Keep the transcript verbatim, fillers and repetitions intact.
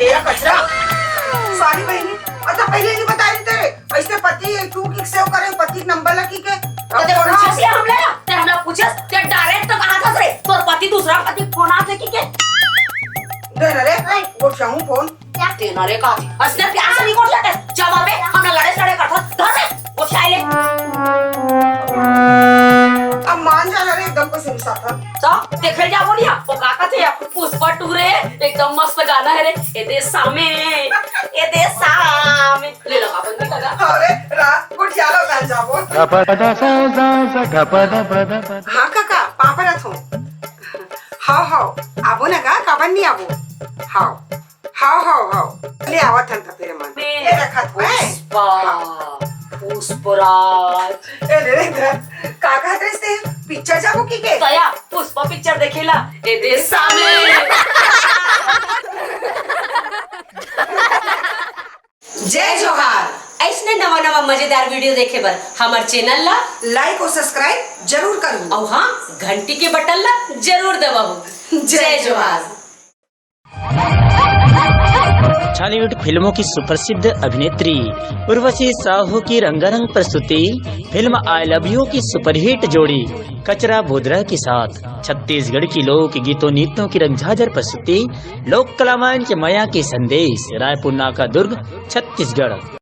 ए कचरा, सॉरी बहिनी, अच्छा पहिले नहीं बताई तेरे, ऐसे पति तू किक सेव करे, पति के नंबर लगी के। ते पूछस के हमला, ते हमला पूछस, ते डायरेक्ट तो कहा था रे, तोर पति दूसरा पति फोन आथे कि के? दे ना रे, वो चाहूं फोन। तेना रे का थी? असने प्यार से नहीं गोठिया कर। जब अबे हम लड़े लड़े करथन, धर रे, गोठिया ले। अब मान जाना रे, एकदम को सिंसा था। तो देखे जा बोलिया, वो का कहते हैं, पुष्पा टू रे, एकदम मस्त गाना है रे। ए दे सामे, ए दे सामे। ले लगा, बंदी लगा। अरे, रात को क्या लगा जाबो? हाँ काका, पापा रथो। हाव, हाव, आबो ना गा, काबर नहीं आबो? हाव। हाव, हाव, हाव। ले आवत हन त फिर मन। मैं ए रखत हूँ, हैं? पुष्पा, पुष्पराज। ए रे रे, इधर। का कहत रहिस ते? पिक्चर जाबो की के? दया, पुष्पा पिक्चर देखेला। ए दे सामे। जय जोहार। अइसने नवा नवा मजेदार वीडियो देखे बर हमर चैनल ला like अउ subscribe जरूर करहू। अउ हाँ, घंटी के बटन ला जरूर दबाहू। जय जोहार। छॉलीवुड फिल्मों की सुप्रसिद्ध अभिनेत्री उर्वशी साहू की रंगारंग प्रस्तुति फिल्म आई लव यू की सुपरहिट जोड़ी कचरा बोदरा के साथ छत्तीसगढ़ की लोक गीतों नृत्यों की रंगझाझर प्रस्तुति लोक कलावान के मया के संदेश, रायपुर नाका दुर्ग, छत्तीसगढ़।